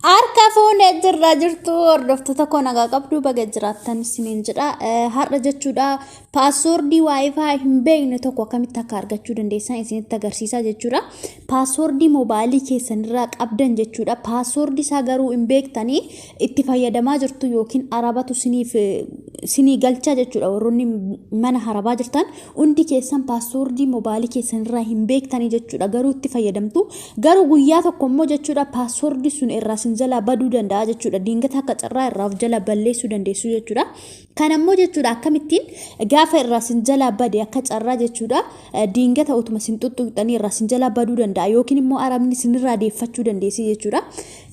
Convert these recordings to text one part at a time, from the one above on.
Harka fuunee jirra jirtu hordoftoota koo nagaa qabdu baga jiraattan isiniin jedha. Har'a jechuudha password WiFi hin beekne tokko akkamitti akka argachuu dandeessan isinitti agarsiisa jechuudha. Password moobaayilii keessanirraa qabdan jechuudha. Password isaa garuu hin beektanii itti fayyadamaa jirtu yookiin arabatu isiniif isinii galchaa jechuudha. Warroonni mana harabaa jirtan hundi keessan password moobaayilii keessanirraa hin beektanii jechuudha. Garuu itti fayyadamtu. Garuu guyyaa tokko immoo jechuudha password sun irraa isin jalaa baduu danda'a jechuudha. Dingata akka carraa irraa of jala balleessuu dandeessu jechuudha. Kan ammoo jechuudha akkamittiin gaafa irraa isin jalaa bade akka carraa jechuudha dingata utuma isin xuxuqxanii irraa isin jalaa baduu danda'a yookiin immoo arabni isinirraa deeffachuu dandeessi jechuudha.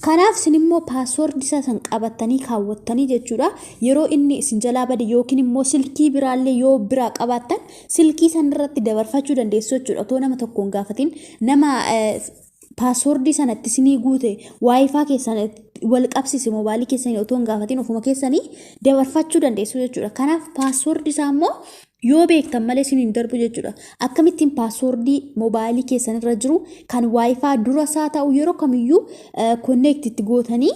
Kanaaf isin immoo password isaa san qabattanii kaawwattanii jechuudha yeroo inni isin jalaa bade yookiin immoo silkii biraallee yoo biraa qabaattan silkii sanirratti dabarfachuu dandeessu jechuudha. Otoo nama tokkoon gaafatin nama password sanatti isinii guute WiFi keessan wal qabsiise moobaayilii keessanii otoo hin gaafatin ofuma keessanii dabarfachuu dandeessu jechuudha. Kanaaf password isaa immoo yoo beektan malee isin hin darbu jechuudha. Akkamittiin password moobaayilii keessan irra jiru kan WiFi dura isaa ta'u yeroo kamiyyuu connect itti gootanii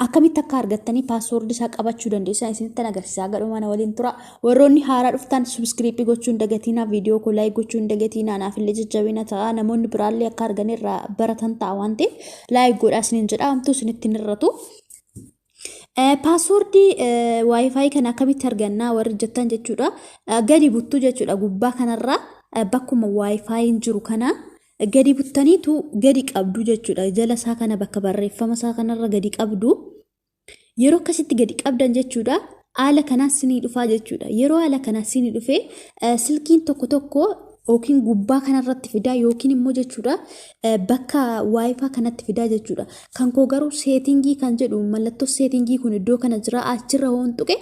akkamitti akka argattanii password isaa qabachuu dandeessan isinitti agarsiisaa. Gadhuma mana waliin tura. Warroonni haaraa dhuftan subscribe gochuu hin dagatinaa, viidiyoo koo like gochuu hin dagatinaa, naafillee jajjabina ta'a. Namoonni biraallee akka argan irraa baratan ta'a waan ta'eef like godhaa isiniin jedha. Hamtuu isinitti hin hir'atu. Password WiFi kana akkamitti argannaa warri jettan jechuudha. Gadi buttuu jechuudha gubbaa kanarraa bakkuma WiFiin jiru kana gadi buttaniitu gadi qabdu jechuudha. Jala isaa kana bakka barreeffama isaa kanarra gadi qabdu. Yeroo akkasitti gadi qabdan jechuudha. Haala kanaan sinii dhufaa jechuudha. Yeroo haala kanaan sinii dhufee silkiin tokko tokko yookiin gubbaa kanarratti fidaa yookiin immoo jechuudha bakka WiFi kanatti fidaa jechuudha. Kan koo garuu setting kan jedhu mallattoo setting kun iddoo kana jira achirra hoon tuqe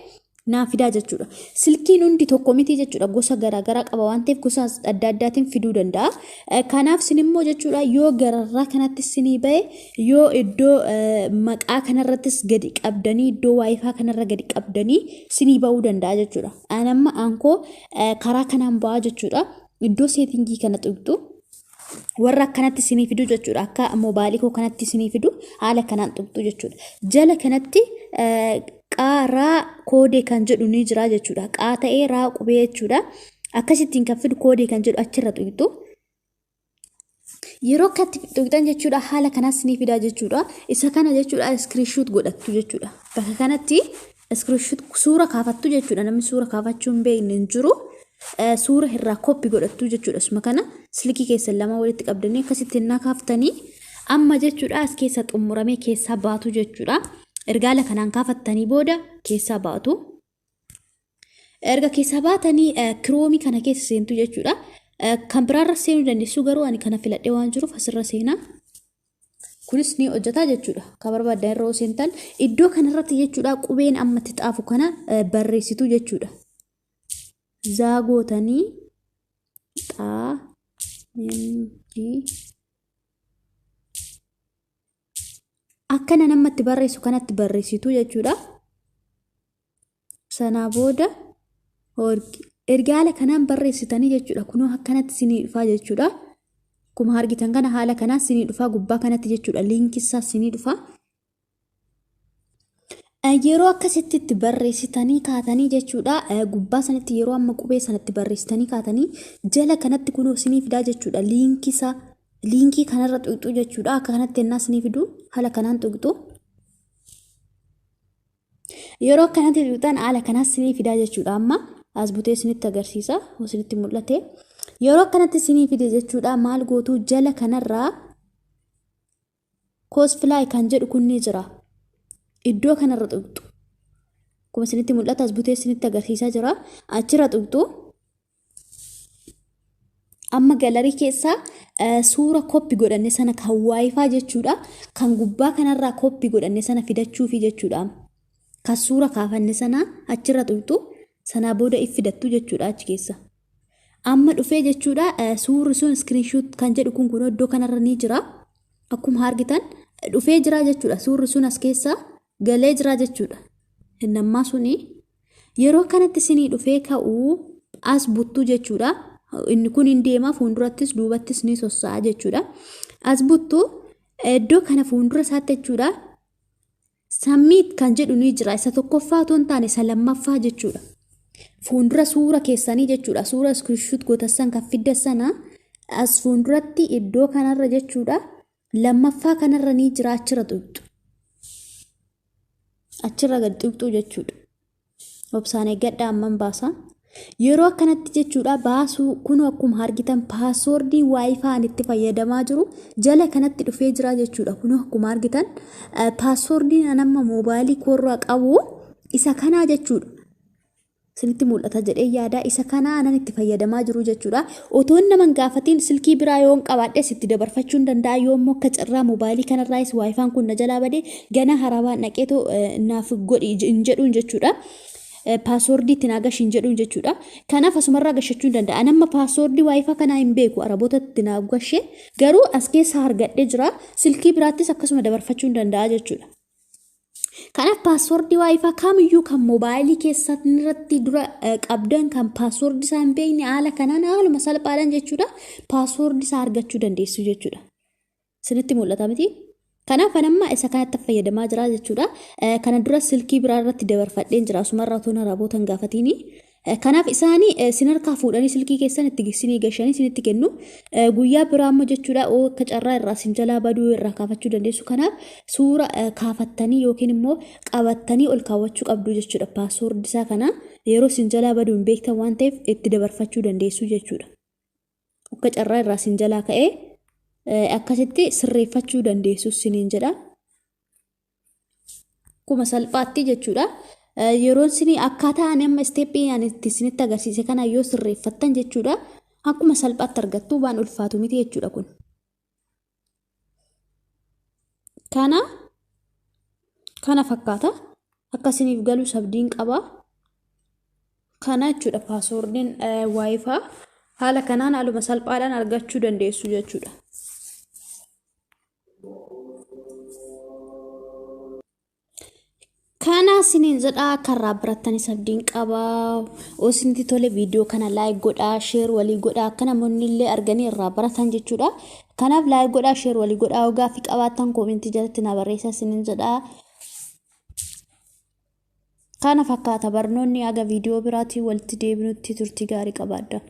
naa fidaa jechuudha. Silkiin hundi tokko miti jechuudha. Gosa garaagaraa qaba waan ta'eef gosa adda addaatiin fiduu danda'a. Kanaaf isin immoo jechuudha yoo gararraa kanatti isinii bahe yoo iddoo maqaa kanarrattis gadi qabdanii iddoo WiFi kanarra gadi qabdanii isinii ba'uu danda'a jechuudha. An amma aankoo karaa kanaan ba'a jechuudha. Iddoo setting kana tuqxu warra akkanatti isinii fidu jechuudha. Akka moobaayilii koo kanatti isinii fidu haala kanaan tuqxu jechuudha. Jala kanatti qaaraa koodee kan jedhu ni jira jechuudha. Qaa ta'ee raa qubee jechuudha. Akkasittiin kan fidu koodee kan jedhu achirra tuqxu. Yeroo akkatti tuqxan jechuudha haala kanaas isinii fidaa jechuudha. Isa kana jechuudha screenshot godhattu jechuudha. Bakka kanatti screenshot suura kaafattu jechuudha. Namni suura kaafachuu hin beekne hin jiru. Suura irraa copy godhattu jechuudha. Isuma kana silkii keessan lama walitti qabdanii akkasitti innaa kaaftanii amma jechuudha as keessa xumuramee keessaa baatu jechuudha. Erga haala kanaan kaafattanii booda keessaa baatu. Erga keessaa baatanii Chrome kana keessa seentu jechuudha. Kan biraarra seenuu dandeessu garuu ani kana filadhee waan jiruuf asirra seenaa. Kunis ni hojjeta jechuudha. Kan barbaadan irra seentan iddoo kanarratti jechuudha qubeen amma itti xaafu kana barreessitu jechuudha. Zaa gootanii xaa G akkana namatti barreessu kanatti barreessitu jechuudha. Sanaa booda erga haala kanaan barreessitanii jechuudha. Kunoo akkanatti isinii dhufaa jechuudha. Akkuma argitan kana haala kanaan isinii dhufaa gubbaa kanatti jechuudha. Liinkii isaa isinii dhufa. Yeroo akkasitti itti barreessitanii kaatanii jechuudha. Gubbaa sanatti yeroo amma qubee sanatti barreessitanii kaatanii jala kanatti kunoo isinii fidaa jechuudha. Liinkii isaa liinkii kanarra tuqxu jechuudha. Akka kanatti ennaa isinii fidu haala kanaan tuqxu. Yeroo akkanatti tuqxan haala kanaas isinii fidaa jechuudha. Amma as butee isinitti agarsiisa. Isinitti mul'ate. Yeroo akkanatti isinii fide jechuudha. Maal gootu jala kanarraa Koosfilaay kan jedhu kun ni jira. Iddoo kanarra tuqxu. Akkuma isinitti mul'atu as butee isinitti agarsiisaa jira. Achirra tuqxu. Amma gallery keessaa suura copy godhanne sana kan WiFi jechuudha. Kan gubbaa kanarraa copy godhanne sana fidachuufi jechuudha. Kan suura kaafanne sana achirra tuqxu. Sanaa booda if fidattu jechuudha achi keessa. Amma dhufee jechuudha suurri sun screenshot kan jedhu kun kun iddoo kanarra ni jira. Akkuma argitan dhufee jira jechuudha. Suurri sun as keessa galee jira jechuudha. Innammaa suni yeroo kanatti isinii dhufee ka'uu as buttuu jechuudha. Inni kun hin deema fuuldurattis duubattis ni sossa'a jechuudha. As buttuu Iddoo kana fuuldura isaatti jechuudha. Submit kan jedhu ni jira. Isa tokkoffaa otoo hin taane isa lammaffaa jechuudha. Fuuldura suura keessanii jechuudha. Suura screenshot gootan kan fidda sana as fuulduratti iddoo kanarra jechuudha. Lammaffaa kanarra ni jira, achirra tuqxu. Achirra gad tuqxu jechuudha. Obsaan eeggadhaa, amman baasa. Yeroo akkanatti jechuudha baasuu, kun akkuma argitan passwordii WiFi'n itti fayyadamaa jiru jala kanatti dhufee jira jechuudha. Kun akkuma argitan passwordiin an amma moobaayilii koorraa qabu isa kanaa jechuudha. Isinitti mul'ata jedhee yaada, isa kanaa anan itti fayyadamaa jiru jechuudha. Otoon nama hin gaafatiin silkii biraa yoon qabaadhes itti dabarfachuu hin danda'a. Yoo immoo akka carraa moobaayilii kanarraayis WiFi'n kun na jalaa badee gana harabaan dhaqeetoo naaf godhi hin jedhuun jechuudha. Passwordii itti naa gashi hin jedhuun jechuudha. Kanaaf asumarraa gashachuu hin danda'a. Ani amma passwordii WiFi kanaa hin beeku, Araboota itti naaf gashe, garuu as keessaa argadhee jira. Silkii biraattis akkasuma dabarfachuu hin danda'a jechuudha. Kanaaf passwordii WiFi kamiyyuu kan moobaayilii keessan irratti dura qabdan kan passwordii isaa hin beekne, haala kanaan haaluma salphaadhaan jechuudha passwordii isaa argachuu dandeessu jechuudha. Isinitti mul'ata miti? Kanaaf an amma isa kanatti fayyadamaa jira jechuudha. Kana dura silkii biraa irratti dabarfadheen jira, asumarraa otoo Araboota hin gaafatiini. Kanaaf isaanii sin harkaa fuudhanii silkii keessan itti isinii gashanii isinitti kennu. Guyyaa biraa immoo jechuudha oo akka carraa irraa sin jalaa baduu irraa kaafachuu dandeessu. Kanaaf suura kaafattanii yookiin immoo qabattanii ol kaawwachuu qabdu jechuudha. Passwordii isaa kana yeroo sin jalaa baduu hin beektan waan ta'eef itti dabarfachuu dandeessu jechuudha. Akka carraa irraa sin jalaa ka'ee akkasitti sirreeffachuu dandeessu siniin jedha. Akkuma salphaatti jechuudha. Yeroon isin akkaataa ani amma steppii ani itti isinitti agarsiise kana yoo sirreeffattan jechuudha. Akkuma salphaatti argattu, waan ulfaatu miti jechuudha kun. Kana fakkaata. Akka isiniif galu abdiin qaba. Kana jechuudha passwordiin WiFi haala kanaan haaluma salphaadhaan argachuu dandeessu jechuudha. Kana isiniin jedha, karraa birattanis abdiin qaba. Isinitti tole viidiyoo kana like godhaa, share walii godhaa, akka namoonni illee arganii irraa baratan jechuudha. Kanaaf like godhaa, share walii godhaa, yoo gaaffii qabaattan commentii jalatti na barreessaa isiniin jedha. Kana fakkaata barnoonni, haga viidiyoo biraatiin walitti deebinutti turtii gaarii qabaadha.